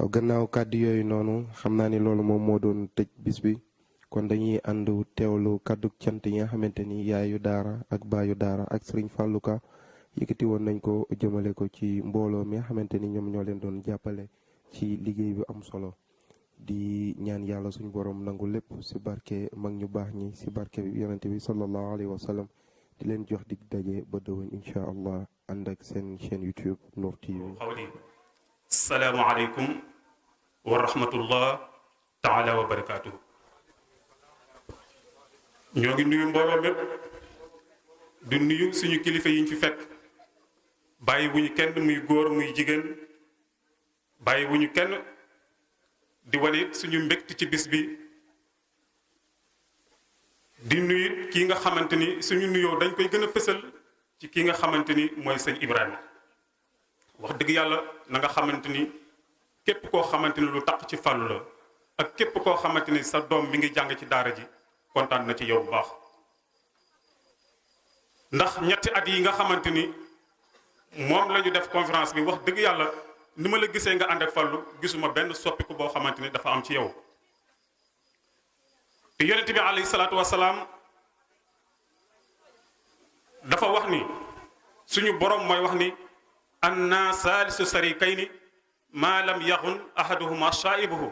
waaw gannaaw kàddu yooyu noonu xam naa ni loolu moom moo doon tëj bis bi kon dañuy ànd teewlu kàddu cant yi nga xamante ni yaayu daara ak baayu daara ak sëriñ Fallou Ka yëkkati woon nañ ko jëmale ko ci mbooloo mi nga xamante ni ñoom ñoo leen doon jàppale ci liggéey bi am solo di ñaan yàlla suñu borom nangu lépp si barke mag ñu baax ñi si barke yonente bi sallallahu alayhi wa sallam di leen jox dig daje ba déwén incha allah ànd ak seen chaîne YouTube Nour TV. Assalaamu aleykum wa rahmatullah taala wa barakaatuhu. ñoo ngi nuyu mbooloo mépp di nuyu suñu kilifa yi ñu fi fekk bàyyi wu ñu kenn muy góor muy jigéen bàyyi wu ñu kenn di wane suñu mbégte ci bis bi di nuyu kii nga xamante ni suñu nuyoo dañ koy gën a fësal ci kii nga xamante ni mooy sëñ Ibrahima wax dëgg yàlla na nga xamante ni képp koo xamante ni lu taq ci fàllu la ak képp koo xamante ni sa doom mi ngi jàng ci daara ji kontaan na ci yow bu baax ndax ñetti at yi nga xamante ni moom la ñu def conférence bi wax dëgg yàlla ni ma la gisee nga ànd ak fàllu gisuma benn soppiku boo xamante ni dafa am ci yow te yonent bi alayhi salaatu wasalaam dafa wax ni suñu borom mooy wax ni anna saalisu sarikayni maa lam yaxun ahaduhuma shaibuhu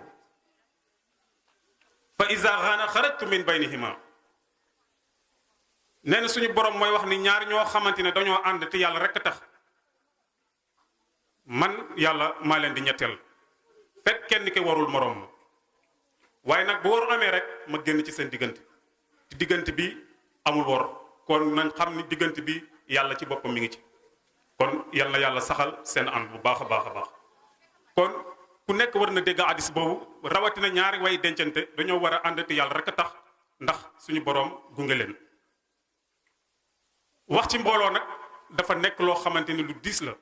fa iza xaana xarajtu min baynihima nee na suñu borom mooy wax ni ñaar ñoo xamante ne dañoo ànd te yàlla rekk tax man yàlla maa leen di ñetteel fekk kenn ki warul moroom ma waaye nag bu waru amee rek ma génn ci seen diggante ci diggante bi amul wor kon nañ xam ni diggante bi yàlla ci boppam mi ngi ci kon yal na yàlla saxal seen ànd bu baax a baax a baax kon ku nekk war na dégg hadis boobu rawatina ñaari way dencante dañoo war a ànd te yàlla rek a tax ndax suñu boroom gunge leen wax ci mbooloo nag dafa nekk loo xamante ni lu diis la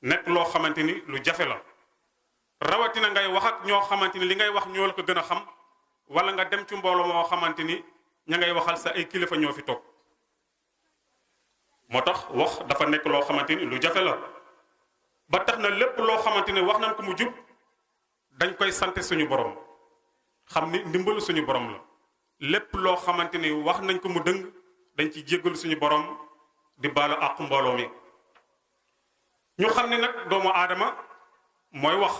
nekk loo xamante ni lu jafe la rawatina ngay wax ak ñoo xamante ni li ngay wax ñoo la ko gën a xam wala nga dem ci mbooloo moo xamante ni ña ngay waxal sa ay kilifa ñoo fi toog moo tax wax dafa nekk loo xamante ni lu jafe la ba tax na lépp loo xamante ni wax nañ ko mu jub dañ koy sant suñu borom xam ni ndimbalu suñu borom la lépp loo xamante ni wax nañ ko mu dëng dañ ci jéggalu suñu borom di baalu àqu mbooloo mi ñu xam ni nag doomu aadama mooy wax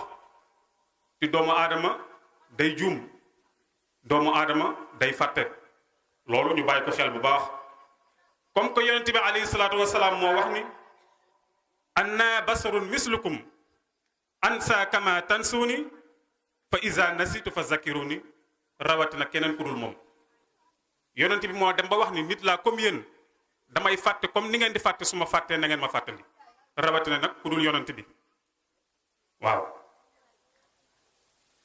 te doomu aadama day juum doomu aadama day fàtte loolu ñu bàyyi ko xel bu baax comme que yonent bi alayhi salaatu wasalaam moo wax ni anna basarun mislukum ansa kama tansuuni fa iza nasitu fa zakiruni rawatina keneen ku dul moom yonent bi moo dem ba wax ni nit laa comme yéen damay fàtte comme ni ngeen di fàtte su ma fàttee na ngeen ma fàttali rawatina nag ku dul yonent bi waaw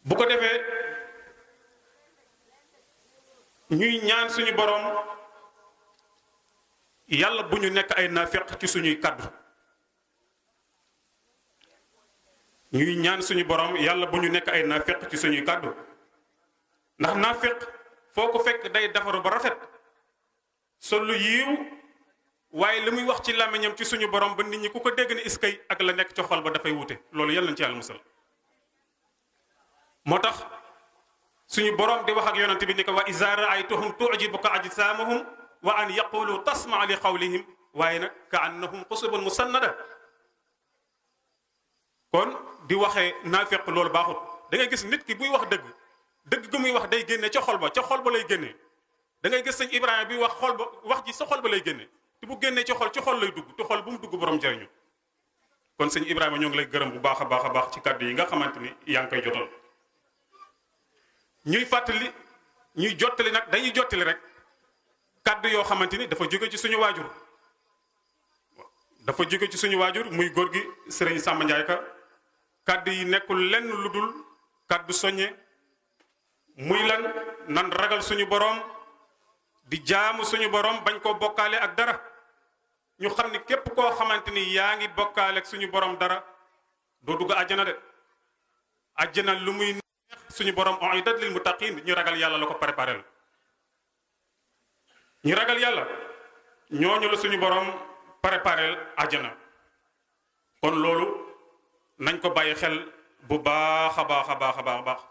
bu ko defee ñuy ñaan suñu boroom yàlla bu ñu nekk ay naafeq ci suñuy kàddu ñuy ñaan suñu borom yàlla bu ñu nekk ay naafeq ci suñuy kàddu ndax naafeq foo ko fekk day defaru ba rafet sol lu yiiw waaye li muy wax ci làmmiñam ci suñu borom ba nit ñi ku ko dégg ne iskay ak la nekk ci xol ba dafay wute loolu yàlla na ci yàlla musal moo tax suñu borom di wax ak yonent bi ni ko wa izaa ra'aytahum tu'jibuka ajsaamuhum wa an yaqulu tasma' li qawlihim waaye nag ka annahum xusubun musannada kon di waxee naafeq loolu baaxut da ngay gis nit ki buy wax dëgg dëgg gu muy wax day génne ca xol ba lay génne da ngay gis sëñ Ibrahima bi wax xol ba wax ji sa xol ba lay génne te bu génnee ci xol lay dugg te xol bu mu dugg borom jariñu kon sëñ Ibrahima ñoo ngi lay gërëm bu baax a baax ci kàddu yi nga xamante ni yaa ngi koy jotal ñuy fàttali ñuy jottali nag dañuy jottali rek kàddu yoo xamante ni dafa jóge ci suñu waajur muy góor gi sëriñ Samba Ndiaye Ka kàddu yi nekkul lenn lu dul kàddu soññe muy lan nan ragal suñu borom di jaamu suñu borom bañ koo bokkaale ak dara ñu xam ni képp koo xamante ni yaa ngi bokkaale ak suñu borom dara doo dugg àjjana de àjjana lu muy neex suñu borom u'iddat lil muttaqin ñu ragal yàlla la ko préparé la ñu ragal yàlla ñooñu la suñu borom préparé àjjana kon loolu nañ ko bàyyi xel bu baax a baax a baax a baax a baax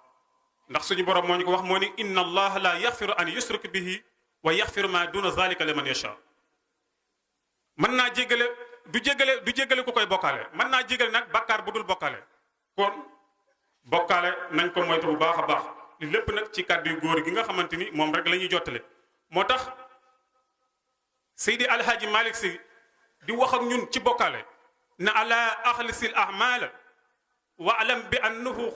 ndax suñu borom moo ñu ko wax moo ni inna allaha la yaxfiru an yusrak bihi wa yaxfiru ma duna zalika liman yasha mën naa jéggale du jéggale ku koy bokkaale mën naa jéggale nag bàkkaar bu dul bokkaale kon bokkaale nañ ko moytu bu baax a baax li lépp nag ci kàddu yu góor gi nga xamante ni moom rek la ñuy jottale moo tax Seydi Alhaaji Malick Sy di wax ak ñun ci bokkaale na ala axlisil ahmal wa alam bi annahu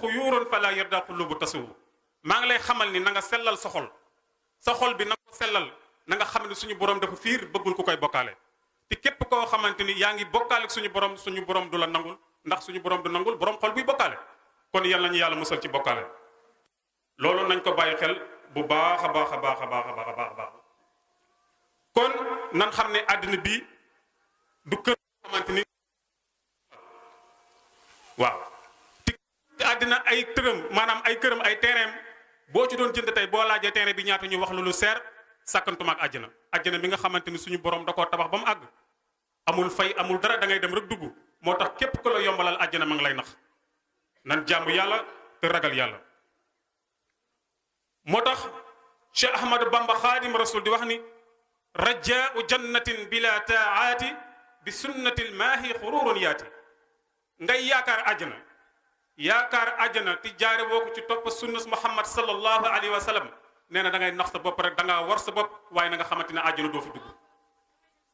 xuyuran fala yarda qulubu tasuwu maa ngi lay xamal ni na nga sellal sa xol bi na ko sellal na nga xam ne suñu borom dafa fiir bëggul ku koy bokkaale te képp koo xamante ni yaa ngi bokkaale suñu borom du la nangul ndax suñu borom du nangul borom xol buy bokkaale kon yàlla nañu yàlla musal ci bokkaale loolu nañ ko bàyyi xel bu baax a baax a baax a baax a baax a baax a baax kon nan xam ne àddina bii du kër xamante ni waaw te àddina ay tërëm maanaam ay këram ay terrain boo ci doon jënd tey boo laajee terrain bi ñaata ñu wax lu seer sàkkantuma ak àjjana bi nga xamante ni suñu borom da koo tabax ba mu àgg amul fay amul dara da ngay dem rek dugg moo tax képp ko la yombalal àjjana ma ngi lay nax nan jàmm yàlla te ragal yàlla moo tax Cheikh Ahmadou Bamba Xaadim Rasul di wax ni rajaau jannatin bila taaati bi sunnatil maahi xururun yaati ngay yaakaar àjjana ti jaare boo ko ci topp sunnas Muhammad sallallahu alayhi wa sallam nee na da ngay nax sa bopp rek da ngaa war sa bopp waaye na nga xamante ne àjjana doo fi dugg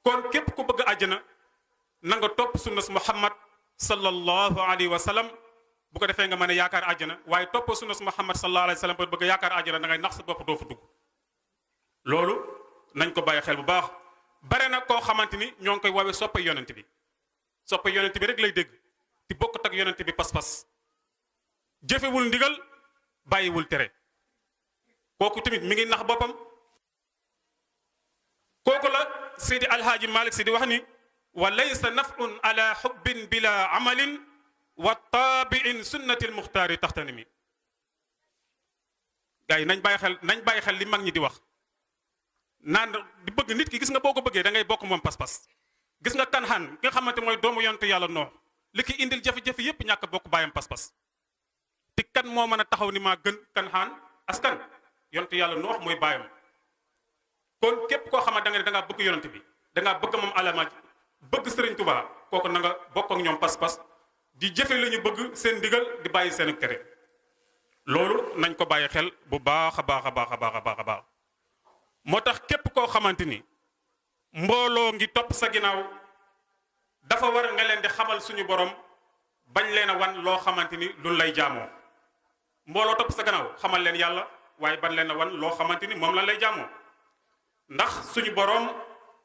kon képp ku bëgg àjjana na nga topp sunnas Muhammad sallallahu alayhi wa sallam bu ko defee nga mën a yaakaar àjjana waaye topp sunnas Muhammad sallallahu alayhi wa sallam ba bëgg a yaakaar àjjana da ngay nax sa bopp doo fa dugg loolu nañ ko bàyyi xel bu baax bare na koo xamante ni ñoo ngi koy woowee soppe yonent bi rek lay dégg ti bokkut ak yonent bi pas-pas jëfewul ndigal bàyyiwul tere kooku tamit mi ngi nax boppam kooku la Seydi Alhaaji Malick Sy di wax ni wa laysa nafun ala xubbin bila amalin wa taabiin sunnatil muxtaari taxtanimi gars yi nañ bàyyi xel li mag ñi di wax naan di bëgg nit ki gis nga boo ko bëggee da ngay bokk moom pas-pas gis nga Kanhaan ki nga xamante mooy doomu yonent yàlla Noox li ki indil jafe-jafe yépp ñàkk bokk bàyyam pas-pas te kan moo mën a taxaw ni maa gën Kanhaan askan yonent yàlla Noox mooy bàyyam kon képp koo xamante da ngaa bëgg yonent bi da ngaa bëgg moom alama bëgg Sëriñ Tuubaa kooku na nga bokk ak ñoom pas-pas di jëfe la ñu bëgg seen ndigal di bàyyi seen tere loolu nañ ko bàyyi xel bu baax a baax a baax a baax a baax a baax moo tax képp koo xamante ni mbooloo ngi topp sa ginnaaw dafa war nga leen di xamal suñu borom bañ leen a wan loo xamante ni lu lay jaamoo mbooloo topp sa gannaaw xamal leen yàlla waaye bañ leen a wan loo xamante ni moom lan lay jaamoo ndax suñu borom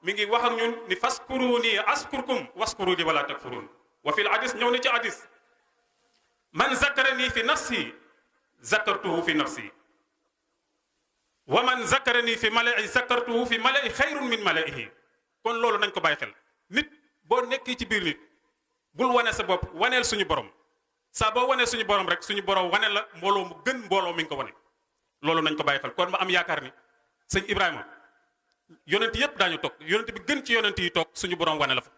mi ngi wax ak ñun ni faskuruni askurkum waskuruni wala takfurun wa fil hadis ñëw na ci hadis man zakarani fi nafsi zakartuhu fi nafsi wa man zakarani fi mala'i zakartuhu fi mala'i xayrun min mala'ihi kon loolu nañ ko bàyyi xel nit boo nekkee ci biir nit bul wane sa bopp waneel suñu borom saa boo wanee suñu borom rek suñu borom wane la mbooloo mu gën mbooloo mi ngi ko wane loolu nañ ko bàyyi xel kon ma am yaakaar ni sëñ Ibrahima yonent yépp daañu toog yonent bi gën ci yonent yi toog suñu borom wane la fa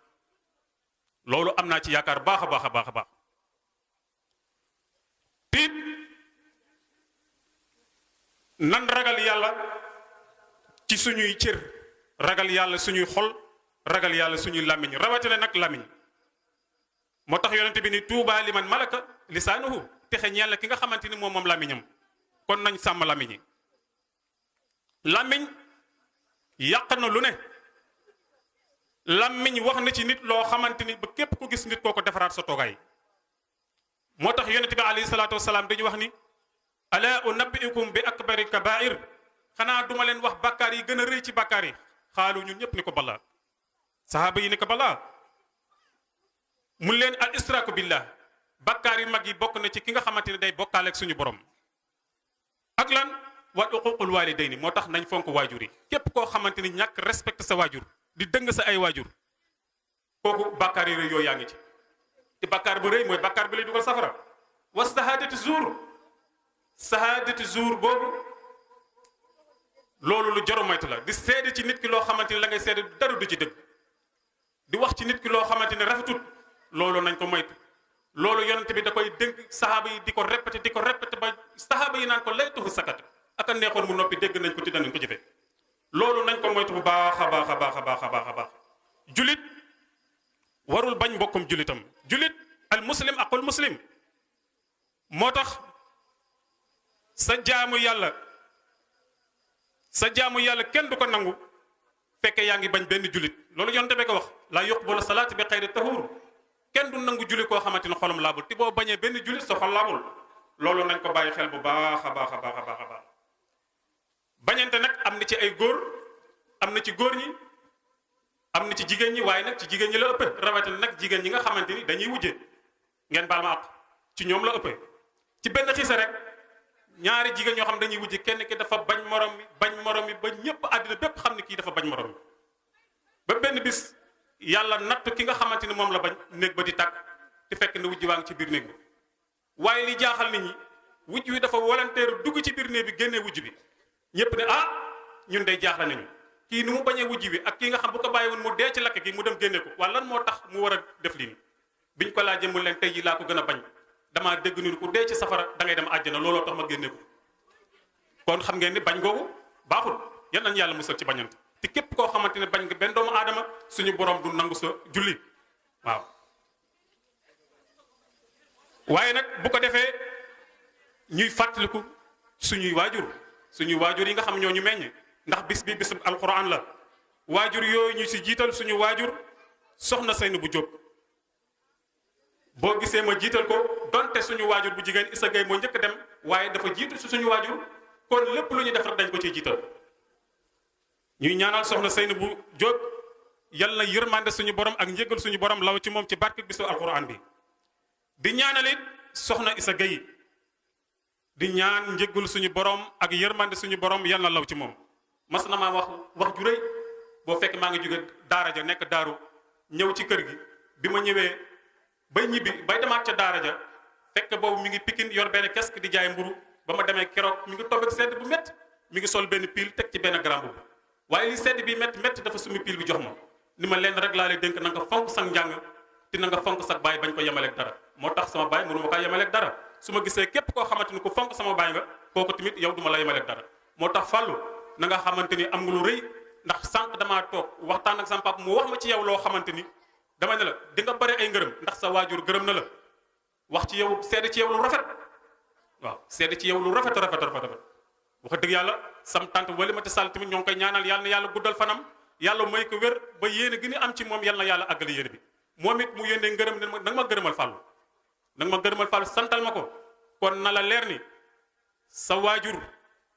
loolu am naa ci yaakaar baax a baax a baax a baax tiit nan ragal yàlla ci suñuy cër ragal yàlla suñuy xol ragal yàlla suñuy làmmiñ rawatina nag làmmiñ moo tax yonent bi ni tuuba liman malaka lisaanuhu texe ñeel la ki nga xamante ni moom làmmiñam kon nañ sàmm làmmiñ yi làmmiñ yàq na lu ne làmmiñ wax na ci nit loo xamante ni ba képp ku gis nit koo ko defaraat sa toogaay moo tax yonent bi alayhi salaatu wasalaam dañu wax ni ala unabbiukum bi akbari kabair xanaa duma leen wax bàkkaar yi gën a rëy ci bàkkaar yi xaalu ñun ñëpp ni ko balaa sahaaba yi ni ko balaa mun leen al israaku billah bàkkaar yu mag yi bokk na ci ki nga xamante ne day bokkaale ak suñu borom ak lan wa uququl walidayni moo tax nañ fonk waajur yi képp koo xamante ni ñàkk respecté sa waajur di dëng sa ay waajur kooku bàkkaar yu rëy yooyu yaa ngi ci te bàkkaar bu rëy mooy bàkkaar bi lay dugal safara wa sahaadati zuur boobu loolu lu jaru moytu la di seede ci nit ki loo xamante ni la ngay seede dara du ci dëgg di wax ci nit ki loo xamante ni rafetut loolu nañ ko moytu loolu yonent bi da koy dénk saxaaba yi di ko répété ba saxaaba yi naan ko laytuhu sakat aka neexoon mu noppi dégg nañ ko ti danañ ko jëfe loolu nañ ko moytu bu baax a baax a baax a baax a baax a baax julit warul bañ mbokkum julitam julit al muslim aqul muslim moo tax sa jaamu yàlla kenn du ko nangu fekkee yaa ngi bañ benn julit loolu yonent bi ko wax laa yuqbalu salaati bi xayri tahur kenn du nangu julit koo xamante ne xolam laabul te boo bañee benn julit sa xol laabul loolu nañ ko bàyyi xel bu baax a baax a baax a baax a baax bañante nag am na ci ay góor am na ci góor ñi am na ci jigéen ñi waaye nag ci jigéen ñi la ëppee rawatina nag jigéen ñi nga xamante ni dañuy wujje ngeen baal ma àq ci ñoom la ëppee ci benn xiisa rek ñaari jigéen ñoo xam dañuy wujje kenn ki dafa bañ morom mi ba ñëpp àddina bépp xam ne kii dafa bañ morom mi ba benn bis yàlla natt ki nga xamante ni moom la bañ néeg ba di tàkk te fekk ne wujj waa ngi ci biir néeg bi waaye li jaaxal nit ñi wujj wi dafa volontaire dugg ci biir néeg bi génnee wujj bi ñëpp ne ah ñun day jaaxle nañu kii ni mu bañee wujj bi ak kii nga xam bu ko bàyyi woon mu dee ci lakk gi mu dem génne ko wala lan moo tax mu war a def lii biñ ko laajee mu leen tey ji laa ko gën a bañ damaa dégg ni ku dee ci safara da ngay dem àjjana looloo tax ma génne ko kon xam ngeen ni bañ googu baaxul yal nañu yàlla musal ci bañante te képp koo xamante ne bañ nga benn doomu aadama suñu borom du nangu sa julli waaw waaye nag bu ko defee ñuy fàttaliku suñuy waajur yi nga xam ñoo ñu meññ ndax bis bi bisub alquran la waajur yooyu ñu si jiital suñu waajur soxna Seynabou Diop boo gisee ma jiital ko donte suñu waajur bu jigéen Issa Gueye moo njëkk dem waaye dafa jiitu si suñu waajur kon lépp lu ñu def rek dañ ko ciy jiital ñuy ñaanal soxna Seynabou Diop yal na yërmande suñu borom ak njëgal suñu borom law ci moom ci barke bisu alquran bi di ñaanalit soxna Issa Gueye di ñaan njëggul suñu borom ak yërmande suñu borom yal na law ci moom mas na maa wax ju rëy boo fekk maa ngi jóge daara ja nekk daaru ñëw ci kër gi bi ma ñëwee bay ñibbi bay demaat ca daara ja fekk boobu mi ngi Pikine yor benn kesk di jaay mburu ba ma demee keroog mi ngi tombé sedd bu métti mi ngi sol benn pile teg ci benn grand boubou waaye li sedd bi métti dafa sumi pile bi jox ma ni ma leen rek laa lay dénk na nga fonk sa njàng te na nga fonk sa baay bañ ko yemaleeg dara moo tax sama baay mënu ma kaa yemaleeg dara su ma gisee képp koo xamante ni ku fonk sama baay nga kooku tamit yow du ma la yemaleeg dara moo tax fàllu na nga xamante ni am nga lu rëy ndax sànq damaa toog waxtaan ak sama papa mu wax ma ci yow loo xamante ni dama ne la di nga bëri ay ngërëm ndax sa waajur gërëm na la wax ci yow seede ci yow lu rafet waaw seede ci yow lu rafet wax dëgg yàlla sam tante wali ma te sall tamit ñoo ngi koy ñaanal yàlla na yàlla guddal fanam yàlla may ko wér ba yéene gi ni am ci moom yàlla na yàlla àggale yéene bi moom it mu yéene ngërëm ne nanga ma gërëmal fàllu santal ma ko kon na la leer ni sa waajur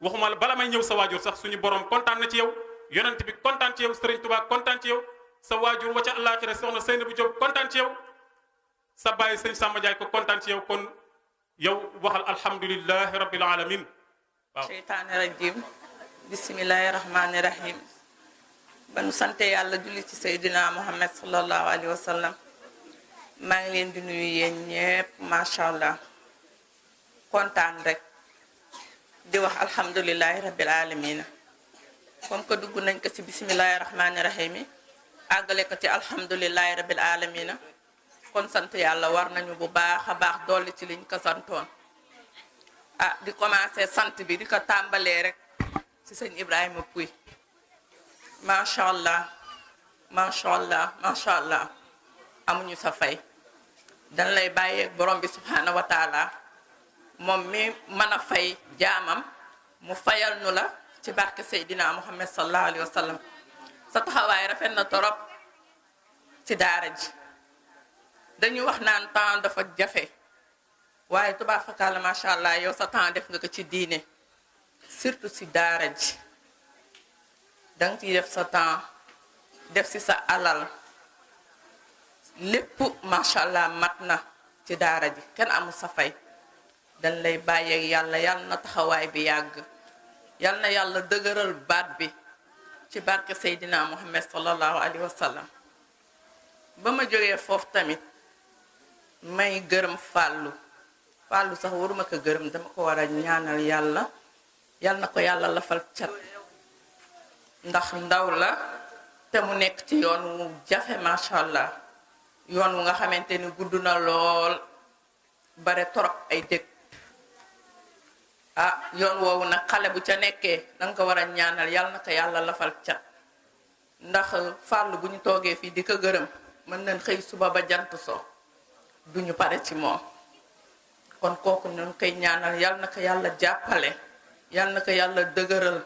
waxuma la bala may ñëw sa waajur sax suñu borom kontaan na ci yow yonent bi kontaan ci yow Serigne Touba kontaan ci yow sa waajur wa ca àllaaxira soxna Seynabou Diop kontaan ci yow sa bàyyi sëñ Samba Ndiaye ko kontaan ci yow kon yow waxal alhamdulillahi rabbil alamin waaw sheytaani rajim bismillahi rahmaani rahim ba nu sante yàlla julli ci Seydina Muhammad sallallahu alayhi wa sallam maa ngi leen di nuyu yéen ñépp macha allah kontaan rek di wax alhamdulillahi rabbil alamina comme que dugg nañ ko ci bismillahi rahmaani rahim yi àggale ko ci alhamdulillahi rabbil alamina kon sant yàlla war nañu bu baax a baax dolli ci liñ ko santoon di commencer sant bi di ko tàmbalee rek ci sëñ Ibrahima Pouy macha allah amuñu sa fay dañ lay bàyyeeg borom bi subhanahu wa taala moom mi mën a fay jaamam mu fayal nu la ci barke Seydina Muhammad sallallahu alayhi wa sallam sa taxawaay rafet na torop ci daara ji dañuy wax naan temps dafa jafe waaye tubaab fakkaala macha allah yow sa temps def nga ko ci diine surtout si daara ji danga ciy def sa temps def si sa alal lépp macha allah mat na ci daara ji kenn amul sa fay dañ lay bàyyeeg yàlla yàlla na taxawaay bi yàgg yàlla na yàlla dëgëral baat bi ci barke Seydina Muhammad sallallahu alayhi wa sallam ba ma jógee foofu tamit may gërëm fàllu sax waruma ko gërëm dama ko war a ñaanal yàlla na ko yàlla lafal cat ndax ndaw la te mu nekk ci yoon wu jafe macha allah yoon wu nga xamante ni gudd na lool bare torop ay dëkk yoon woowu nag xale bu ca nekkee danga ko war a ñaanal yàlla na ko yàlla lafal cat ndax fàllu bu ñu toogee fii di ko gërëm mën nañ xëy suba ba jant so duñu pare ci moom kon kooku ñu koy ñaanal yàlla na ko yàlla jàppale yàlla na ko yàlla dëgëral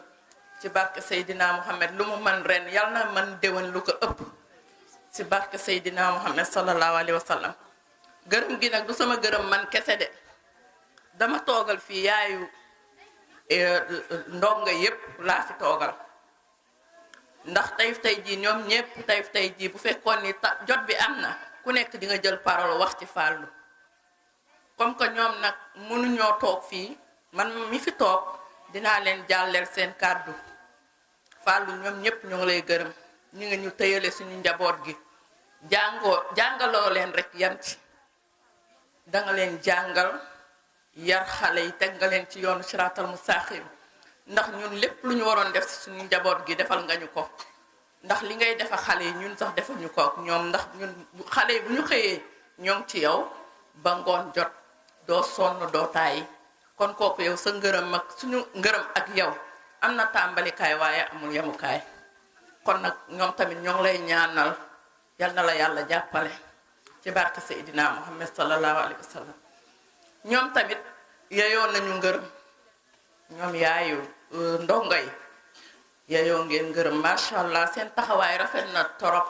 ci barke Seydina Muhammad lu mu man ren yàlla na man déwén lu ko ëpp ci barke Seydina Muhammad sallallahu alayhi wa sallam gërëm gi nag du sama gërëm man kese de dama toogal fii yaayu ndongo yépp laa fi toogal ndax tey jii ñoom ñépp tey jii bu fekkoon ni jot bi am na ku nekk di nga jël parole wax ci Fallou comme que ñoom nag mënuñoo toog fii man mi fi toog dinaa leen jàlleel seen kàddu Fallou ñoom ñépp ñu ngi lay gërëm ñu ngi ñu tëyale suñu njaboot gi jàngaloo leen rek yan ci danga leen jàngal yar xale yi teg nga leen ci yoonu siraatal mustaqim ndax ñun lépp lu ñu waroon def ci suñu njaboot gi defal nga ñu ko ndax li ngay defa xale yi ñun sax defuñu ko ak ñoom ndax ñun xale yi bu ñu xëyee ñoo ngi ci yow ba ngoon jot doo sonn doo tàyyi kon kooku yow sa ngërëm ak suñu ngërëm ak yow am na tàmbalikaay waaye amul yemukaay kon nag ñoom tamit ñoo ngi lay ñaanal yal na la yàlla jàppale ci barke Seydina Muhammad sallallahu alayhi wa sallam ñoom tamit yeyoo nañu ngërëm ñoom yaayu ndongo yi yeyoo ngeen ngërëm macha allah seen taxawaay rafet na torop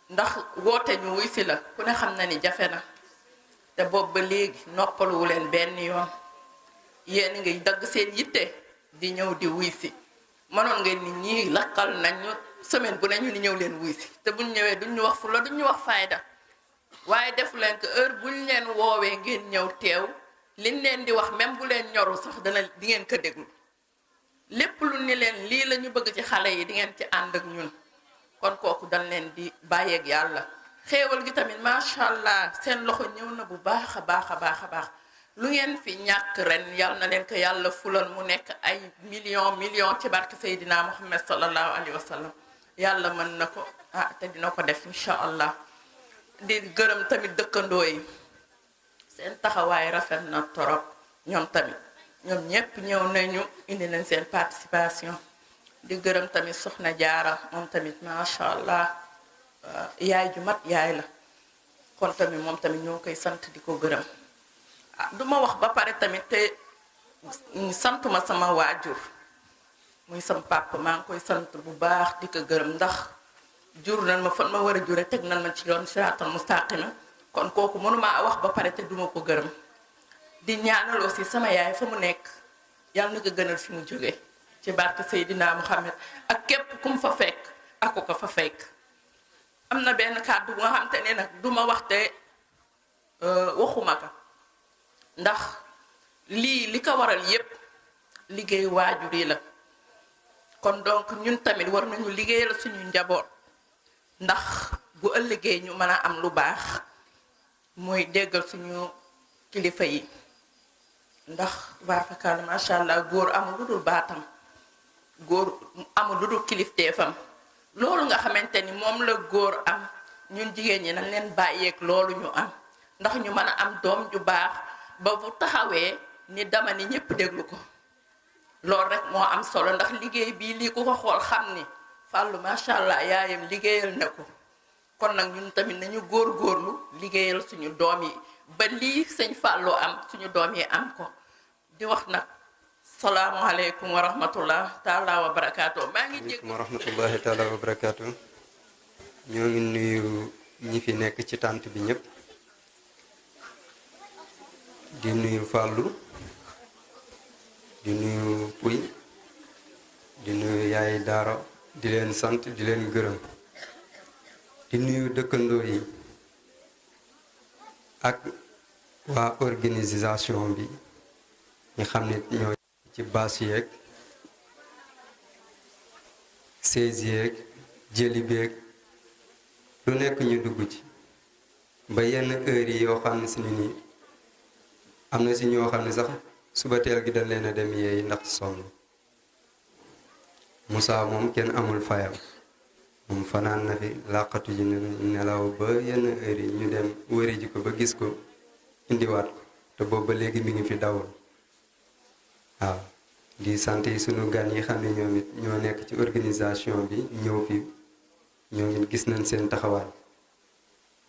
ndax woote ñu wuy si la ku ne xam na ni jafe na te boobu ba léegi noppaluwu leen benn yoon yéen ngi dagg seen yitte di ñëw di wuy si mënoon ngeen ni ñii lakkal nañu semaine bu ne ñu ni ñëw leen wuy si te buñ ñëwee duñ ñu wax fu la duñ ñu wax fayda waaye defu leen ko heure buñ leen woowee ngeen ñëw teew liñ leen di wax même bu leen ñoru sax dana di ngeen ko déglu lépp lu ni leen lii la ñu bëgg ci xale yi di ngeen ci ànd ak ñun kon kooku dañ leen di bàyyeeg yàlla xéewal gi tamit macha allah seen loxo ñëw na bu baax a baax a baax a baax lu ngeen fi ñàkk ren yal na leen ko yàlla fulal mu nekk ay million ci barke Seydina Muhammad sallallahu alayhi wa sallam yàlla mën na ko te dina ko def incha allah di gërëm tamit dëkkandoo yi seen taxawaay rafet na torop ñoom tamit ñoom ñépp ñëw nañu indi nañ seen participation di gërëm tamit soxna jaara moom tamit macha allah yaay ju mat yaay la kon tamit moom tamit ñoo koy sant di ko gërëm duma wax ba pare tamit te santuma sama waajur muy sama papa maa ngi koy sant bu baax di ko gërëm ndax jur nañ ma fan ma war a jure teg nañ ma ci yoon siraatal mustaqima kon kooku mënuma wax ba pare te duma ko gërëm di ñaanal aussi sama yaay fa mu nekk yàlla na ko gënal fi mu jóge ci barke Seydina Muhammad ak képp kum fa fekk ak ko fa fekk am na benn kàddu bu nga xam te ne nag duma wax te waxuma ko ndax li ko waral yépp liggéey waajur yi la kon donc ñun tamit war nañu liggéeyal suñu njaboot ndax bu ëllëgee ñu mën a am lu baax mooy déggal suñu kilifa yi ndax baafakal macha allah góor amul lu dul baatam góor amul lu dul kilifteefam loolu nga xamante ni moom la góor am ñun jigéen ñi nañ leen bàyyeeg loolu ñu am ndax ñu mën a am doom ju baax ba bu taxawee ni dama ni ñépp déglu ko loolu rek moo am solo ndax liggéey bii lii ku ko xool xam ni Fallou macha allah yaayam liggéeyal na ko kon nag ñun tamit nañu góorgóorlu liggéeyal suñu doom yi ba lii sëñ Fallou am suñu doom yi am ko di wax nag salaamualeykum wa rahmatullah taala wa barakaatu maa ngi jég wa rahmatullahi taala wa barakaatu ñoo ngi nuyu ñi fi nekk ci tànt bi ñëpp di nuyu Fallou di nuyu Pouy di nuyu yaay daara di leen sant di leen gërëm di nuyu dëkkandoo yi ak waa organisation bi ñi xam ne ñoo ci baas yeeg seize yeeg jëli beeg lu nekk ñu dugg ci ba yenn heure yi yoo xam ne si nii am na si ñoo xam ne sax suba teel gi dañ leen a dem yeey ndax sonn Moussa moom kenn amul fayam moom fanaan na fi làqatu ji nelaw ba yenn heure yi ñu dem wëri ji ko ba gis ko indiwaat ko te boobu ba léegi mi ngi fi dawul waaw di sant yi sunu gan yi xam ne ñoom it ñoo nekk ci organisation bi ñëw fi ñoo ngi gis nañ seen taxawaay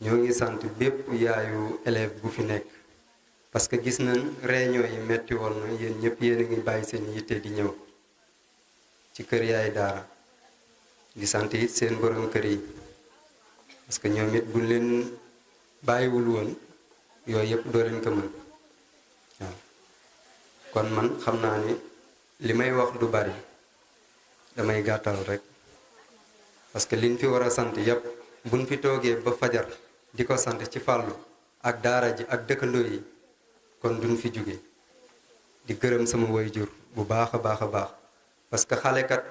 ñoo ngi sant bépp yaayu élève bu fi nekk parce que gis nañ réunion yi metti woon na yéen ñëpp yéen a ngi bàyyi seen yitte di ñëw ci kër yaay daara di sant it seen borom kër yi parce que ñoom it buñ leen bàyyiwul woon yooyu yëpp doo leen ko mën waaw kon man xam naa ni li may wax du bari damay gàttal rek parce que liñ fi war a sant yëpp buñ fi toogee ba fajar di ko sant ci fàllu ak daara ji ak dëkkandoo yi kon duñ fi jóge di gërëm sama waajur bu baax a baax a baax parce que xale kat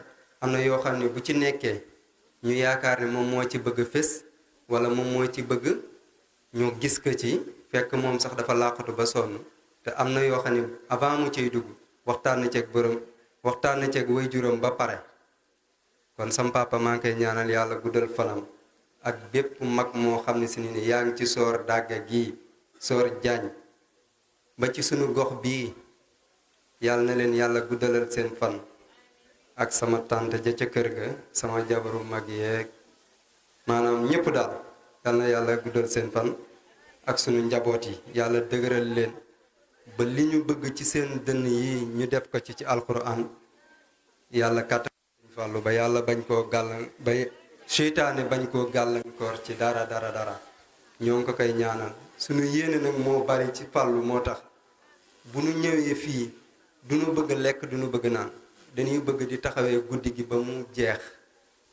am na yoo xam ne bu ci nekkee ñu yaakaar ne moom moo ci bëgg a fés wala moom moo ci bëgg ñu gis ko ci fekk moom sax dafa làqatu ba sonn te am na yoo xam ne avant mu ciy dugg waxtaan na ceeg borom waxtaan na ceeg waajuram ba pare kon sam papa maa ngi koy ñaanal yàlla guddal fanam ak bépp mag moo xam ne si ni yaa ngi ci soor dàgga gii soor jaañ ba ci sunu gox bii yàlla na leen yàlla guddalal seen fan ak sama tante ja ca kër ga sama jabaru mag yeeg maanaam ñépp daal yàlla na yàlla guddal seen fan ak sunu njaboot yi yàlla dëgëral leen ba li ñu bëgg ci seen dënn yi ñu def ko ci alquran yàlla kàttan fàllu ba yàlla bañ koo ba seytaane bañ koo gàllankoor ci dara ñoo ngi ko koy ñaanal sunu yéene nag moo bari ci fàllu moo tax bu nu ñëwee fii du nu bëgg lekk du nu bëgg naan dañuy bëgg di taxawee guddi gi ba mu jeex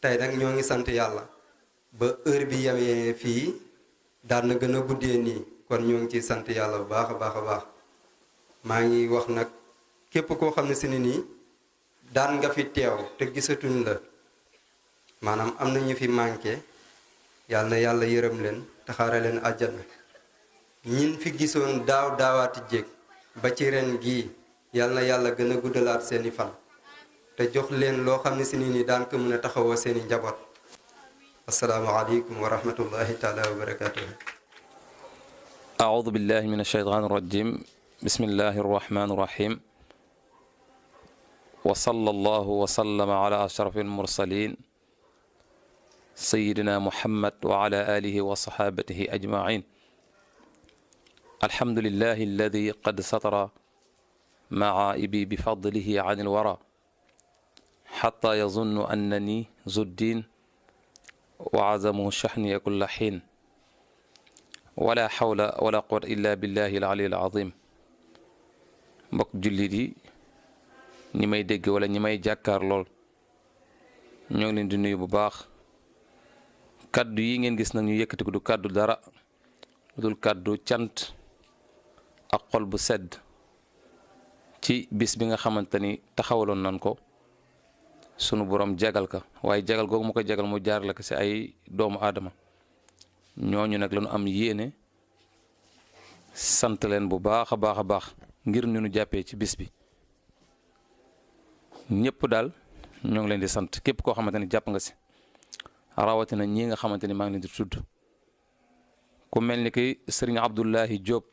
tey nag ñoo ngi sant yàlla ba heure bi yamee fii daan na gën a guddee nii kon ñoo ngi ciy sant yàlla bu baax a baax a baax maa ngi wax nag képp koo xam ne si ni nii daan nga fi teew te gisatuñ la maanaam am na ñu fi manqué yàlla na yàlla yërëm leen taxaare leen àjjana ñin fi gisoon daawaati jéeg ba ci ren gii yàlla na yàlla gën a guddalaat seeni fan te jox leen loo xam ne si ni nii daan ko mën a taxawoo seeni njaboot asalaamaaleykum wa rahmatullahi taala wa barakatuh أعوذ بالله من الشيطان الرجيم بسم الله الرحمن الرحيم وصلى الله وسلم على أشرف المرسلين سيدنا محمد وعلى آله وصحابته أجمعين الحمد لله الذي قد ستر معائبي بفضله عن الورى حتى يظن أنني ذو الدين وعزمه شحني كل حين ولا حول ولا قوة إلا بالله العلي العظيم mbokk jullit yi ñi may dégg wala ñi may jàkkaar lool ñoo ngi leen di nuyu bu baax kaddu yi ngeen gis nag ñu yëkkati ko du kaddu dara dul kaddu cant ak xol bu sedd ci bis bi nga xamante ni taxawaloon nan ko sunu borom jagal ka waaye jagal googu mu ko jagal mu jaar la ko ci ay doomu aadama ñooñu nag lañu am yéene sant leen bu baax a baax a baax ngir ñu nu jàppee ci bis bi ñëpp daal ñoo ngi leen di sant képp koo xamante ni jàpp nga si rawatina ñii nga xamante ni maa ngi leen di tudd ku mel ni ki sëriñ Abdullahi Diop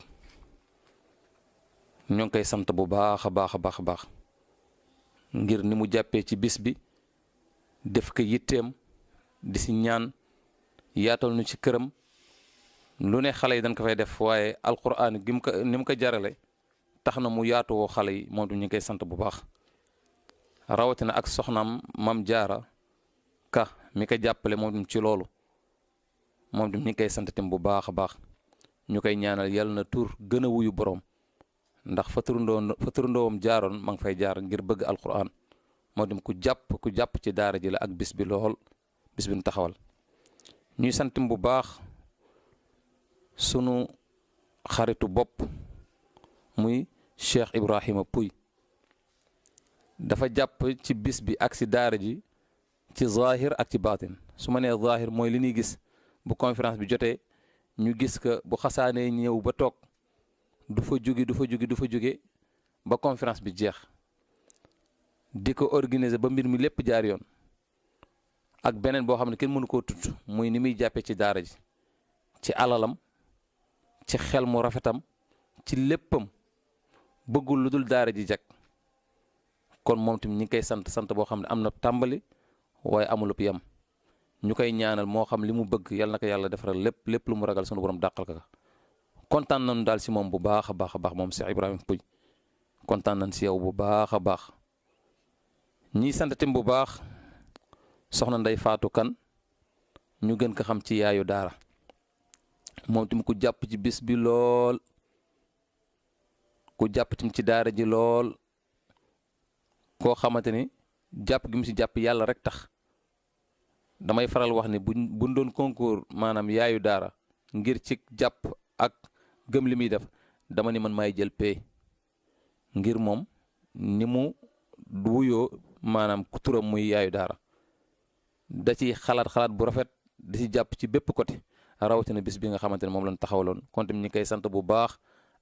ñoo ngi koy sant bu baax a baax a baax a baax ngir ni mu jàppee ci bis bi def ko yitteem di si ñaan yaatal nu ci këram lu ne xale yi dañ ko fay def waaye alquran gi mu ko ni mu ko jarale tax na mu yaatuwoo xale yi moom ñu ngi koy sant bu baax rawatina ak soxnaam Mam Jaara Ka mi ko jàppale moom ci loolu moom ñu ngi koy sant tam bu baax a baax ñu koy ñaanal yàlla na tur gën a wuyu borom ndax fa turundoom jaaroon ma ngi fay jaar ngir bëgg alquran moo dem ku jàpp ci daara ji la ak bis bi lool bis bi nu taxawal ñuy sant bu baax sunu xaritu bopp muy Cheikh Ibrahima Pouy dafa jàpp ci bis bi ak si daara ji ci zahir ak ci baatin su ma nee zahir mooy li ñuy gis bu conférence bi jotee ñu gis que bu xasaanee ñëw ba toog du fa jóge ba conférence bi jeex di ko organiser ba mbir mi lépp jaar yoon ak beneen boo xam ne kenn mënu koo tudd muy ni muy jàppee ci daara ji ci alalam ci xel mu rafetam ci léppam bëggul lu dul daara ji jag kon moom tamit ñi ngi koy sant boo xam ne am na tàmbali waaye amulub yem ñu koy ñaanal moo xam li mu bëgg yal na ko yàlla defaral lépp lu mu ragal sunu borom dàqal ko kontaan nañu daal si moom bu baax a baax moom Cheikh Ibrahima Pouye kontaan nañ si yow bu baax a baax ñiy sant tamit bu baax soxna Ndey Faatu Kan ñu gën ko xam ci yaayu daara moom tamit ku jàpp ci bis bi lool ku jàpp tamit ci daara ji lool koo xamante ni jàpp gi mu si jàpp yàlla rek tax damay faral wax ni buñ doon concours maanaam yaayu daara ngir ci jàpp ak gëm li muy def dama ni man maay jël pay ngir moom ni mu wuyoo maanaam turam muy yaayu daara da ci xalaat bu rafet di ci jàpp ci bépp côté rawatina bis bi nga xamante ne moom lañ taxawaloon kon tamit ñi ngi koy sant bu baax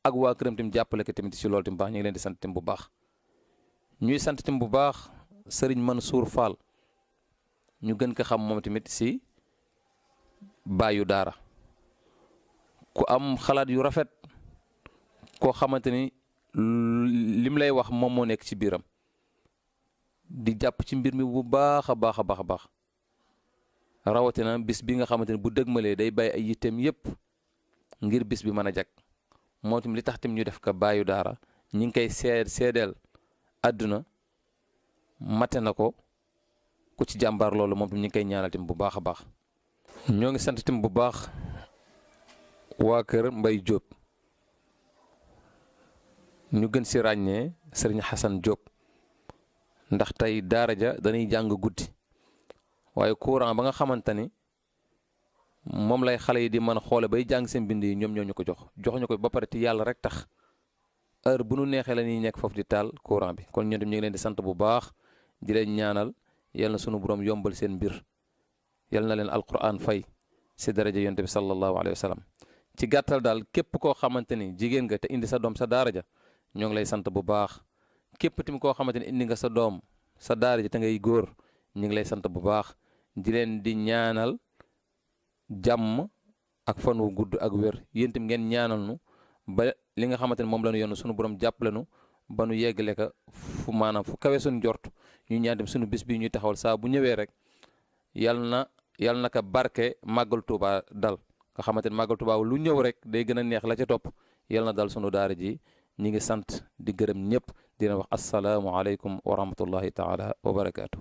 ak waa këram tamit jàppale ko tamit ci loolu tamit baax ñu ngi leen di sant tamit bu baax ñuy sant tamit bu baax Serigne Mansour Fall ñu gën ko xam moom tamit si baayu daara ku am xalaat yu rafet koo xamante ni lim lay wax moom moo nekk ci biiram di jàpp ci mbir mi bu baax a baax rawatina bis bi nga xamante ni bu dëgmalee day bàyyi ay yitteem yépp ngir bis bi mën a jag moo tamit li tax tamit ñu def ko baayu daara ñi ngi koy seedeel àdduna mate na ko ku ci jàmbaar loolu moom tamit ñu ngi koy ñaanal tamit bu baax a baax ñoo ngi sant tamit bu baax waa kër Mbay Jóob ñu gën si ràññee Sëriñ Xasan Jóob ndax tey daara ja dañuy jàng guddi waaye courant ba nga xamante ni moom lay xale yi di mën a xoole bay jàng seen bind yi ñoom ñoo ñu ko joxuñu ko ba pare ti yàlla rek tax heure bu nu neexee la ñuy nekk foofu di taal courant bi kon ñun tam ñu ngi leen di sant bu baax di leen ñaanal yal na sunu borom yombal seen mbir yal na leen alquran fay si daraja yonte bi sallallahu alayhi wa sallam ci gàttal daal képp koo xamante ni jigéen nga te indi sa doom sa daara ja ñoo ngi lay sant bu baax képp tamit koo xamante ni indi nga sa doom sa daara ja te ngay góor ñu ngi lay sant bu baax di leen di ñaanal jàmm ak fan wu gudd ak wér yéen tamit ngeen ñaanal nu ba li nga xamante ne moom la ñu yoon sunu borom jàppale nu ba nu yeggale ka fu maanaam fu kawe suñu jort ñu ñaan dem sunu bis bi ñuy taxawal saa bu ñëwee rek yal na ka barke màggal Tuuba dal nga xamante ne màggal Tuuba lu ñëw rek day gën a neex la ca topp yal na dal sunu daara ji ñi ngi sant di gërëm ñëpp dina wax asalaamu aleykum wa rahmatullahi taala wa barakaatu.